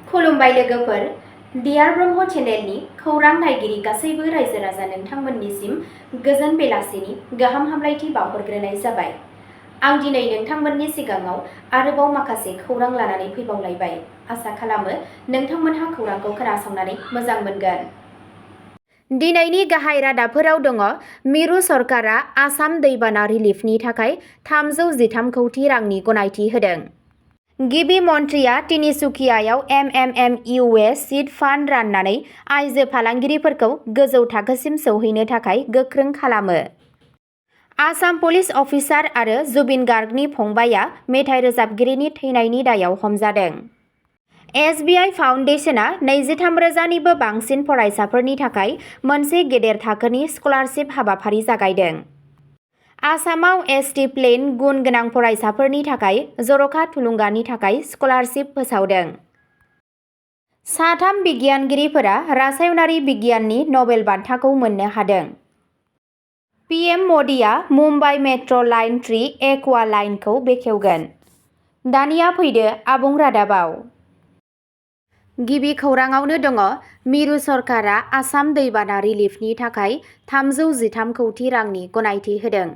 खुलुमबाय लोगोफोर, डियार ब्रह्म चेनेलनि खौरां नायगिरि गासैबो रायजो राजा नोंथांमोननिसिम गोजोन बेलासिनि गाहाम हामलायथि बावहरग्रोनाय जाबाय। आं दिनै नोंथांमोननि सिगाङाव आरोबाव माखासे खौरां लानानै फैबावलायबाय। आसा खालामो नोंथांमोनहा खौरांखौ खोनासंनानै मोजां मोनगोन। दिनैनि गाहाय रादाबफोराव दङ मिरु सरकारा आसाम दैबाना रिलिफनि थाखाय 313 कौटि रांनि गनायथि होदों। गिबि मन्थ्रिया तिनिसुकियायाव MMMUA सीड फान्ड राननानै आइजो फालांगिरिफोरखौ गोजौ थाखोसिम सौहैनो थाखाय गोख्रों खालामो। आसाम पुलिस अफिसार आरो जुबिन गार्गनि फंबायआ मेथाइ रोजाबगिरिनि थैनायनि दायाव हमजादों। SBI फाउन्डेशनआ 23,000निबो बांसिन फरायसाफोरनि थाखाय मोनसे गेदेर थाखोनि स्कलारशिप हाबाफारि जागायदों। आसामाव ST प्लेन गुन गोनां फरायसाफोरनि थाखाय जर'खा थुलुंगानि थाखाय स्कलारशिप फोसावदों। 3 बिगियानगिरिफोरा रासायनारि बिगियाननि नबेल बान्थाखौ मोननो हादों। PM Modi Mumbai metro' line 3 Aqua लाइनखौ बेखेवगोन। दानिया फैदो आबुं रादाबाव। गिबि खौराङावनो दङ मिरु सरकारा आसाम दैबाना रिलिफनि थाखाय 313 कौटि रांनि गनायथि होदों।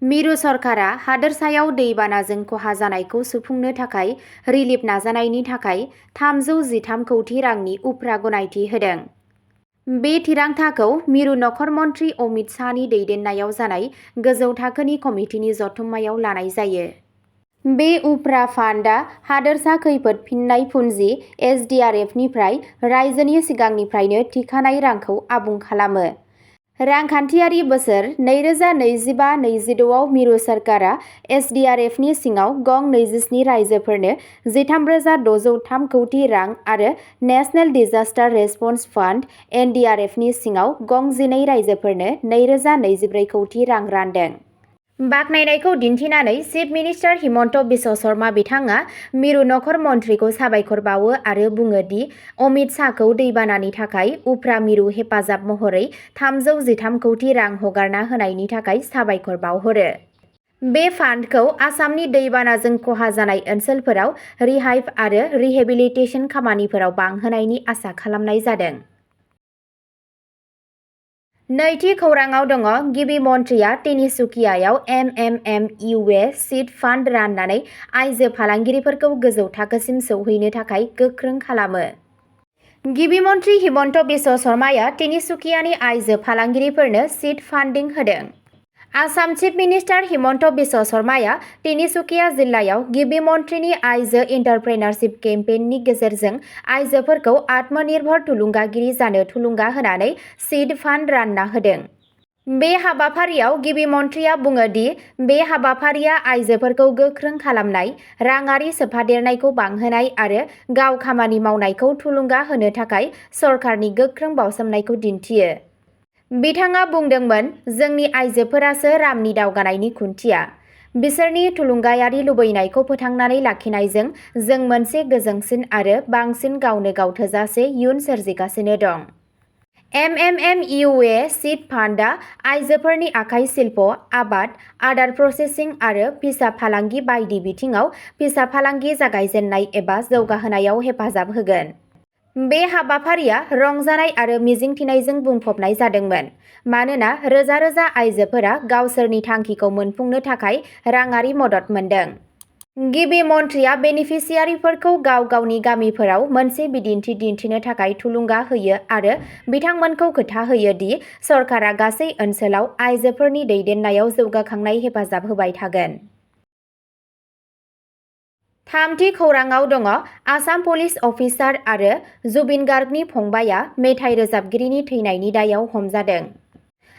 मिरु सरकारा हादोरसायाव दैबानाजों खहा जानायखौ सुफुंनो थाखाय रिलिफ नाजानायनि थाखाय 313 कौटि रांनि उफ्रा गनायथि होदों। बे थिरांथाखौ मिरु नखर मन्थ्रि अमित शाहनि दैदेननायाव जानाय गोजौ थाखोनि कमिटिनि जथुम्मायाव लानाय जायो। बे उफ्रा फान्डआ हादोरसा खैफोद फिन्नाय फुन्जि SDRFनिफ्राय रायजोनि सिगांनिफ्रायनो थिखानाय रांखौ आबुं खालामो। रांखान्थियारि बोसोर 2025-26 आव मिरु सरकारा SDRFनि सिङाव गं 27 रायजोफोरनो 13,603 कौटि रां आरो नेशनेल डिजास्टार रेसपन्स फान्ड NDRFनि सिङाव गं 12 रायजोफोरनो 2,024 कौटि रां रानदों। बाख्नायनायखौ दिन्थिनानै चिफ मिनिस्टार हिमन्त बिश्व शर्मा बिथाङा मिरु नखर मन्थ्रिखौ साबायखर बावो आरो बुङो दि अमित शाहखौ दैबानानि थाखाय उफ्रा मिरु हेफाजाब महरै 313 कौटि रां हगारना होनायनि थाखाय साबायखर बावहरो। बे फान्डखौ आसामनि दैबानाजों खहा जानाय ओनसोलफोराव रिहाइभ आरो रिहेबिलिटेसन खामानिफोराव बांहोनायनि आसा खालामनाय जादों। नैथि खौराङाव दङ गिबि मन्थ्रिया तिनिसुकियायाव MMMUA सीड फान्ड राननानै आइजो फालांगिरिफोरखौ गोजौ थाखोसिम सौहैनो थाखाय गोख्रों खालामो। गिबि मन्थ्रि हिमन्त बिश्व शर्माया तिनिसुकियानि आइजो फालांगिरिफोरनो सीड फान्डिं होदों। आसाम चिफ मिनिस्टार हिमन्त बिश्व शर्माया तिनिसुकिया जिल्लायाव गिबि मन्थ्रिनि आइजो एन्टारप्रेनारशिप केम्पेइननि गेजेरजों आइजोफोरखौ आत्मनिर्भर थुलुंगागिरि जानो थुलुंगा होनानै सीड फान्ड रानना होदों। बे हाबाफारियाव गिबि मन्थ्रिया बुङो दि बे हाबाफारिया आइजोफोरखौ गोख्रों खालामनाय, राङारि सोफादेरनायखौ बांहोनाय आरो गाव खामानि मावनायखौ थुलुंगा होनो थाखाय सरकारनि गोख्रों बावसोमनायखौ दिन्थियो। बिथाङा बुंदोंमोन जोंनि आइजोफोरासो रामनि दावगानायनि खुन्थिया। बिसोरनि थुलुंगायारि लुबैनायखौ फोथांनानै लाखिनायजों जों मोनसे गोजोंसिन आरो बांसिन गावनो गाव थोजासे इयुन सोरजिगासिनो दं। MMMUA सीड फान्डआ आइजोफोरनि आखाइ शिल्प, आबाद, आदार प्रसेसिं आरो फिसा फालांगि बायदि बिथिङाव फिसा फालांगि जागायजेन्नाय एबा जौगाहोनायाव हेफाजाब होगोन। बे हाबाफारिया रंजानाय आरो मिजिंथिनायजों बुंफबनाय जादोंमोन मानोना रोजा रोजा आइजोफोरा गावसोरनि थांखिखौ मोनफुंनो थाखाय राङारि मदद मोनदों। गिबि मन्थ्रिया बेनिफिसियारिफोरखौ गाव गावनि गामिफोराव मोनसे बिदिन्थि दिन्थिनो थाखाय थुलुंगा होयो आरो बिथांमोनखौ खोथा होयो दि सरकारा गासै ओनसोलाव आइजोफोरनि दैदेननायाव जौगाखांनाय हेफाजाब होबाय थागोन। थामथि खौराङाव दङ आसाम पुलिस अफिसार आरो जुबिन गार्गनि फंबायआ मेथाइ रोजाबगिरिनि थैनायनि दायाव हमजादों।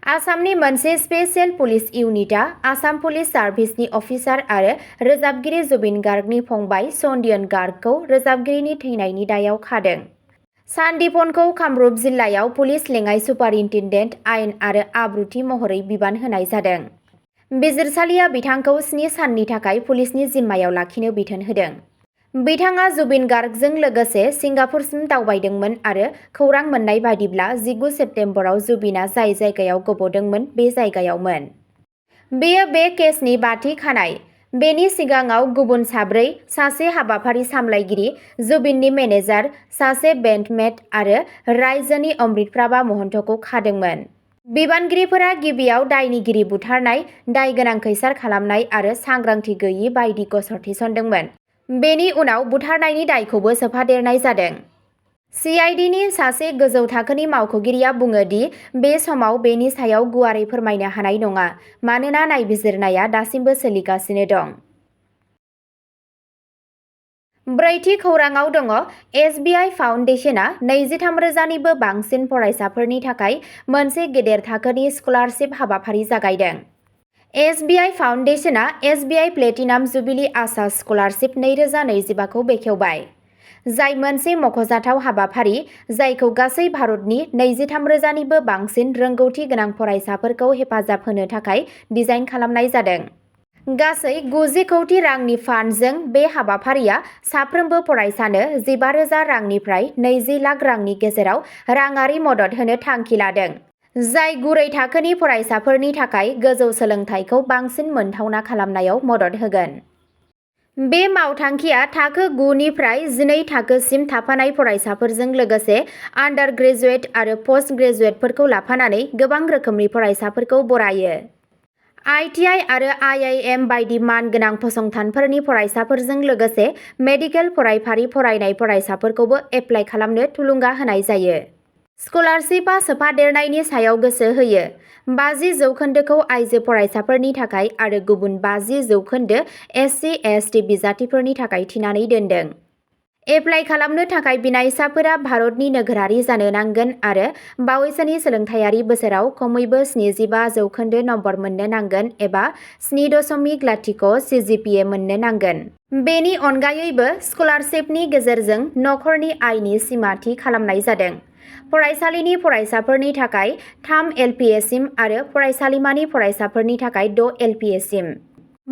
आसामनि मोनसे स्पेशेल पुलिस इउनिटआ आसाम पुलिस सार्भिसनि अफिसार आरो रोजाबगिरि जुबिन गार्गनि फंबाय सन्दियन गार्गखौ रोजाबगिरिनि थैनायनि दायाव खादों। सान्दिपनखौ कामरुप जिल्लायाव पुलिस लेङाइ सुपारिनटेन्डेन्ट आयेन आरो आब्रुथि महरै बिबान होनाय जादों। बिजिरसालिया बिथांखौ 7 साननि थाखाय पुलिसनि जिम्मायाव लाखिनो बिथोन होदों। बिथाङा जुबिन गार्गजों लोगोसे सिंगापुरसिम दावबायदोंमोन आरो खौरां मोन्नाय बायदिब्ला 19 सेप्तेम्बराव जुबिना जाय जायगायाव गब'दोंमोन बे जायगायावमोन। बेयो बे केसनि 5थि खानाय। बेनि सिगाङाव गुबुन साब्रै, सासे हाबाफारि सामलायगिरि, जुबिननि मेनेजार, सासे बेन्डमेट आरो रायजोनि अमृतप्रभा महन्तखौ खादोंमोन। बिबानगिरिफोरा गिबियाव दायनिगिरि बुथारनाय, दाय गोनां खैसार खालामनाय आरो सांग्रांथि गैयि बायदि गसर थिसनदोंमोन। बेनि उनाव बुथारनायनि दायखौबो सोफादेरनाय जादों। CIDनि सासे गोजौ थाखोनि मावख'गिरिया बुङो दि बे समाव बेनि सायाव गुवारै फोरमायनो हानाय नङा मानोना नायबिजिरनाया दासिमबो सोलिगासिनो दं। ब्रैथि खौरांआव दङ SBI फाउन्डेशनआ 23,000निबो बांसिन फरायसाफोरनि थाखाय मोनसे गेदेर थाखोनि स्कलारशिप हाबाफारि जागायदों। SBI फाउन्डेशनआ SBI प्लेटिनाम जुबिली आशा स्कलारशिप 2025 खौ बेखेवबाय, जाय मोनसे मख'जाथाव हाबाफारि जायखौ गासै भारतनि 23,000निबो बांसिन रोंगौथि गोनां फरायसाफोरखौ हेफाजाब होनो थाखाय डिजाइन खालामनाय जादों। गासै 90 कौटि रांनि फान्डजों बे हाबाफारिया साफ्रोमबो फरायसानो 15,000 रांनिफ्राय 20 लाख रांनि गेजेराव राङारि मदद होनो थांखि लादों, जाय गुरै थाखोनि फरायसाफोरनि थाखाय गोजौ सोलोंथाइखौ बांसिन मोनथावना खालामनायाव मदद होगोन। बे मावथांखिआ थाखो 9 निफ्राय 12 थाखोसिम थाफानाय फरायसाफोरजों लोगोसे आन्डार ग्रेजुएट आरो पस्ट ग्रेजुएटफोरखौ लाफानानै गोबां रोखोमनि फरायसाफोरखौ बरायो। ITI आरो IIM बायदि मानगोनां फसंथानफोरनि फरायसाफोरजों लोगोसे मेडिकेल फरायफारि फरायनाय फरायसाफोरखौबो एप्लाइ खालामनो थुलुंगा होनाय जायो। स्कलारशिपआ सोफादेरनायनि सायाव गोसो होयो। 50% आइजो फरायसाफोरनि थाखाय आरो गुबुन 50% SC/ST बिजाथिफोरनि थाखाय थिनानै दोनदों। एप्लाइ खालामनो थाखाय बिनायसाफोरा भारतनि नोगोरारि जानो नांगोन आरो बावैसोनि सोलोंथायारि बोसोराव खमैबो 75% नम्बर मोननो नांगोन एबा 7.0 CGPA मोननो नांगोन। बेनि अनगायैबो स्कलारशिपनि गेजेरजों नखरनि आयनि सीमा थि खालामनाय जादों। फरायसालिनि फरायसाफोरनि थाखाय 3 LPA सिम आरो फरायसालिमानि फरायसाफोरनि थाखाय 6 LPA सिम।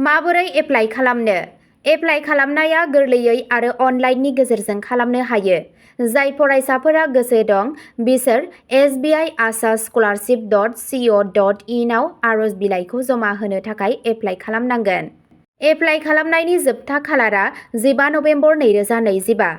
माबोरै एप्लाइ खालामनो? एप्लाइ खालामनाया गोरलैयै आरो अनलाइननि गेजेरजों खालामनो हायो। जाय फरायसाफोरा गोसो दं बिसोर SBI आशा scholarship.co.in आव आरज बिलाइखौ जमा होनो थाखाय एप्लाइ खालामनांगोन। एप्लाइ खालामनायनि जोबथा खालारा 15 नबेम्बर 2025।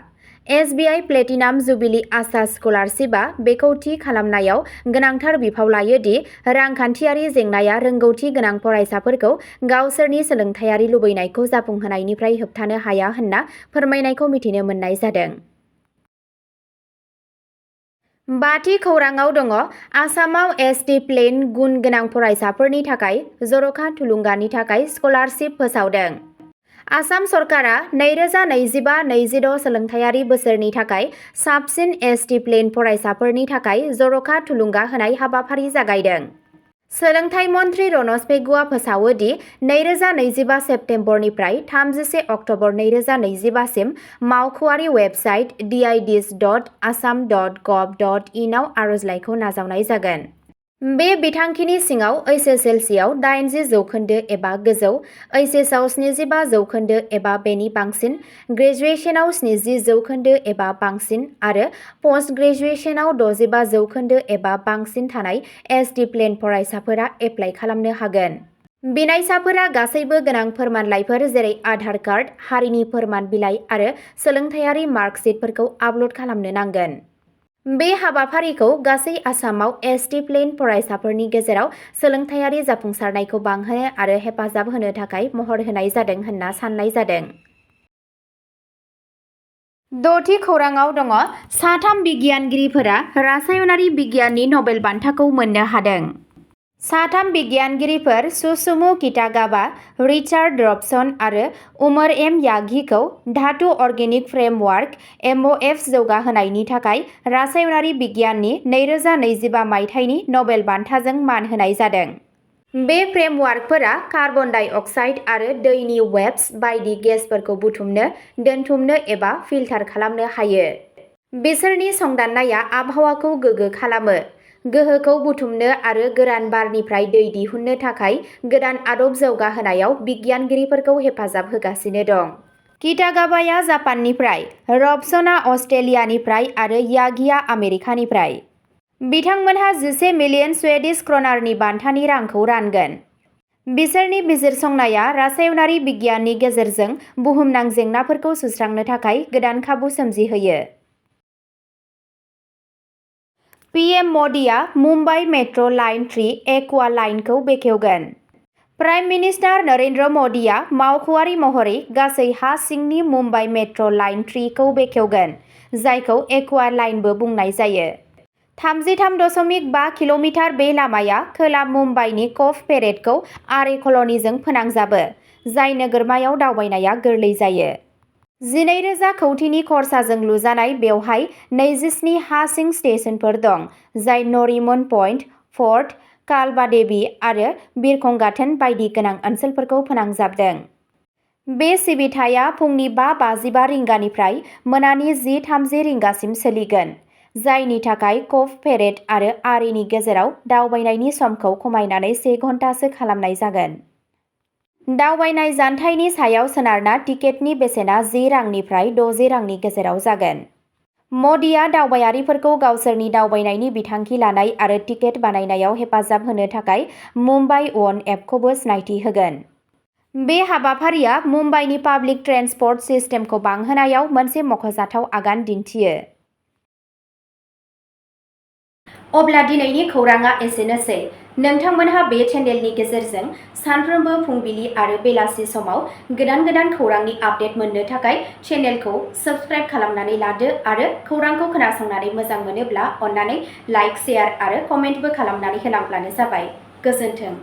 SBI प्लेटिनाम जुबिली आशा स्कलारशिपआ बेखौ थि खालामनायाव गोनांथार बिफाव लायो दि रांखान्थियारि जेंनाया रोंगौथि गोनां फरायसाफोरखौ गावसोरनि सोलोंथायारि लुबैनायखौ जाफुंहोनायनिफ्राय होबथानो हाया होनना फोरमायनायखौ मिथिनो मोननाय जादों। बाथि खौरांआव दङ आसामाव ST प्लेन गुन गोनां फरायसाफोरनि थाखाय जर'खा थुलुंगानि थाखाय स्कलारशिप फोसावदों। आसाम सरकारा 2025-26 सोलोंथायारि बोसोरनि थाखाय साबसिन ST प्लेन फरायसाफोरनि थाखाय जर'खा थुलुंगा होनाय हाबाफारि जागायदों। सोलोंथाइ मन्थ्रि रनज पेगुआ फोसावो दि 2025 सेप्तेम्बरनिफ्राय 31 अक्ट'बर 2025 सिम मावख'आरि वेबसाइट dids.assam.gov.in आव आर'जलाइखौ नाजावनाय जागोन। बे बिथांखिनि सिङाव HSLCआव 80% एबा गोजौ, HSआव 75% एबा बेनि बांसिन, ग्रेजुएशनाव 70% एबा बांसिन आरो पस्ट ग्रेजुएशनाव 65% एबा बांसिन थानाय ST प्लेन फरायसाफोरा एप्लाइ खालामनो हागोन। बिनायसाफोरा गासैबो गोनां फोरमानलाइफोर जेरै आधार कार्ड, हारिनि फोरमान बिलाइ आरो सोलोंथायारि मार्कशीटफोरखौ आपल'ड खालामनो नांगोन। बे हाबाफारिखौ गासै आसामाव ST प्लेन फरायसाफोरनि गेजेराव सोलोंथायारि जाफुंसारनायखौ बांहोनो आरो हेफाजाब होनो थाखाय महर होनाय जादों होनना साननाय जादों। द'थि खौरांआव दङ साथाम बिगियानगिरिफोरा रासायनारि बिगियाननि नबेल बान्थाखौ मोननो हादों। साथाम बिगियानगिरिफोर सुसुमु किटागावा, रिचार्ड रबसन आरो उमर एम याघीखौ धातु अर्गेनिक फ्रेमवार्क MOF जौगाहोनायनि थाखाय रासायनारि बिगियाननि 2025 मायथाइनि नबेल बान्थाजों मान होनाय जादों। बे फ्रेमवार्कफोरा कार्बन डाइ अक्साइड आरो दैनि वेप्स बायदि गेसफोरखौ बुथुमनो, दोनथुमनो एबा फिल्टार खालामनो हायो। बिसोरनि संदाननाया आबहावाखौ गोग्गो खालामो, गोहोखौ बुथुमनो आरो गोरान बारनिफ्राय दै दिहुननो थाखाय गोदान आदब जौगाहोनायाव बिगियानगिरिफोरखौ हेफाजाब होगासिनो दं। किटागावाया जापाननिफ्राय, रबसनआ अस्ट्रेलियानिफ्राय आरो याघीआ आमेरिकानिफ्राय। बिथांमोनहा 11 मिलियन स्वेडिश क्रनारनि बान्थानि रांखौ रानगोन। बिसोरनि बिजिरसंनाया रासायनारि बिगियाननि गेजेरजों बुहुमनां जेंनाफोरखौ सुस्रांनो थाखाय गोदान खाबु सोमजिहोयो। PM Modi Mumbai metro' line 3 Aqua लाइनखौ बेखेवगोन। प्राइम मिनिस्टार नरेन्द्र मदिआ मावख'आरि महरै गासै हा सिंनि मुम्बाइ मेट्र' लाइन 3 खौ बेखेवगोन, जायखौ एक्वा लाइनबो बुंनाय जायो। 33.5 किल'मिटार बे लामाया खोला मुम्बाइनि कफ पेरेडखौ आरे कल'निजों फोनांजाबो, जाय नोगोरमायाव दावबायनाया गोरलै जायो। 12,000 कौटिनि खरसाजों लुजानाय बेवहाय 27 हा सिं स्टेशनफोर दं, जाय नरिमन पइन्ट, फर्ट, कालबादेवी आरो बिरखं गाथोन बायदि गोनां ओनसोलफोरखौ फोनांजाबदों। बे सिबिथाया फुंनि 5:55 रिंगानिफ्राय मोनानि 10:30 रिंगासिम सोलिगोन, जायनि थाखाय कफ पेरेड आरो आरेनि गेजेराव दावबायनायनि समखौ खमायनानै 1 घन्टासो खालामनाय जागोन। दावबायनाय जानथायनि सायाव सोनारना टिकेटनि बेसेना 10 रांनिफ्राय 60 रांनि गेजेराव जागोन। मदिआ दावबायारिफोरखौ गावसोरनि दावबायनायनि बिथांखि लानाय आरो टिकेट बानायनायाव हेफाजाब होनो थाखाय मुम्बाइ वन एपखौबो सिनायथि होगोन। बे हाबाफारिया मुम्बाइनि पाब्लिक ट्रेन्सपर्ट सिस्टेमखौ बांहोनायाव मोनसे मख'जाथाव आगान दिन्थियो। अब्ला दिनैनि खौरांआ एसेनोसै। नोंथांमोनहा बे चेनेलनि गेजेरजों सानफ्रोमबो फुंबिलि आरो बेलासि समाव गोदान खौरांनि आपडेट मोननो थाखाय चेनेलखौ साबस्क्राइब खालामनानै लादो आरो खौरांखौ खोनासंनानै मोजां मोनोब्ला अन्नानै लाइक, शेयार आरो कमेन्टबो खालामनानै होलांब्लानो जाबाय। गोजोन्थों।